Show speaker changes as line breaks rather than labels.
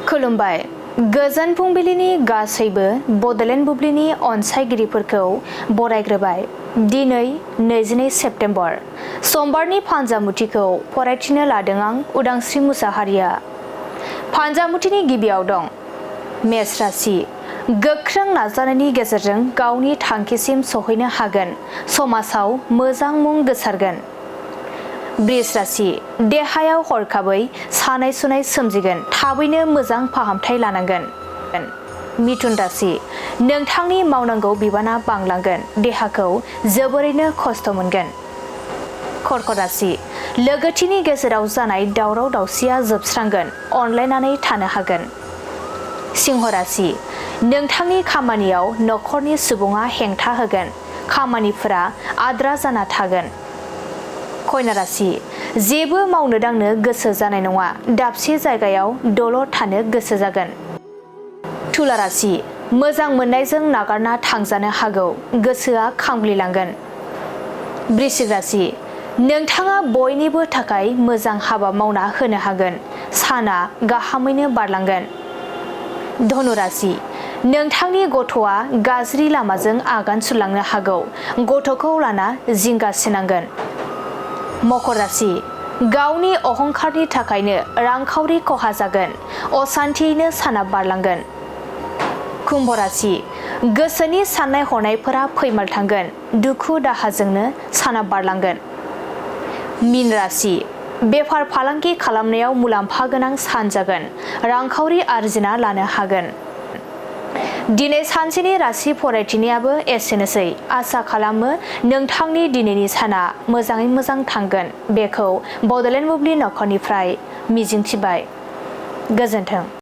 खुलुमबाय। गोजोन फुंबिलिनि गासैबो बडलेण्ड बुब्लिनि अनसायगिरिफोरखौ बरायग्रोबाय। दिनै 22 सेप्तेम्बर समबारनि फान्जामुथिखौ फरायथिनो लादों आं उदांस्रि मुसाहारिया। फान्जामुथिनि गिबियाव दं मेष राशि। गोख्रों नाजानायनि गेजेरजों गावनि थांखिसिम सहैनो हागोन। समाजाव मोजां मुं गोसारगोन। बृष राशि। देहायाव हरखाबै सानाय सुनाय सोमजिगोन। थाबैनो मोजां फाहामथाय लानांगोन। मिथुन राशि। नोंथांनि मावनांगौ बिबाना बांलांगोन। देहाखौ जोबोरैनो खस्थ' मोनगोन। कर्कट राशि। लोगोथिनि गेजेराव जानाय दावराव दावसिया जोबस्रांगोन। अनलायनानै थानो हागोन। सिंह राशि। नोंथांनि खामानियाव नखरनि सुबुङा हेंथा होगोन। खामानिफोरा आद्रा जाना थागोन। कन्या राशि। जेबो मावनो दांनो गोसो जानाय नङा। दाबसे जायगायाव दलर थानो गोसो जागोन। तुला राशि। मोजां मोननायजों नागारना थांजानो हागौ। गोसोआ खामग्लिलांगोन। वृश्चिक राशि। नोंथाङा बयनिबो थाखाय मोजां हाबा मावना होनो हागोन। साना गाहामैनो बारलांगोन। धनु राशि। नोंथांनि गथ'आ गाज्रि लामाजों आगान सुरलांनो हागौ। गथ'खौ लाना जिंगासिनांगोन। मकर राशि। गावनि अहंखारनि थाखायनो रांखावरि खहा जागोन। असान्थियैनो साना बारलांगोन। कुम्भ राशि। गोसोनि साननाय हनायफोरा फैमाल थांगोन। दुखु दाहाजोंनो साना बारलांगोन। मीन राशि। बेफार फालांगि खालामनायाव मुलाम्फा गोनां सान जागोन। रांखावरि आरजिना लानो हागोन। दिनै सानसेनि राशि फरायथिनायाबो एसेनोसै। आसा खालामो नोंथांनि दिनैनि साना मोजाङै मोजां थांगोन। बेखौ बडलेण्ड बुब्लि नखरनिफ्राय मिजिंथिबाय। गोजोन्थों।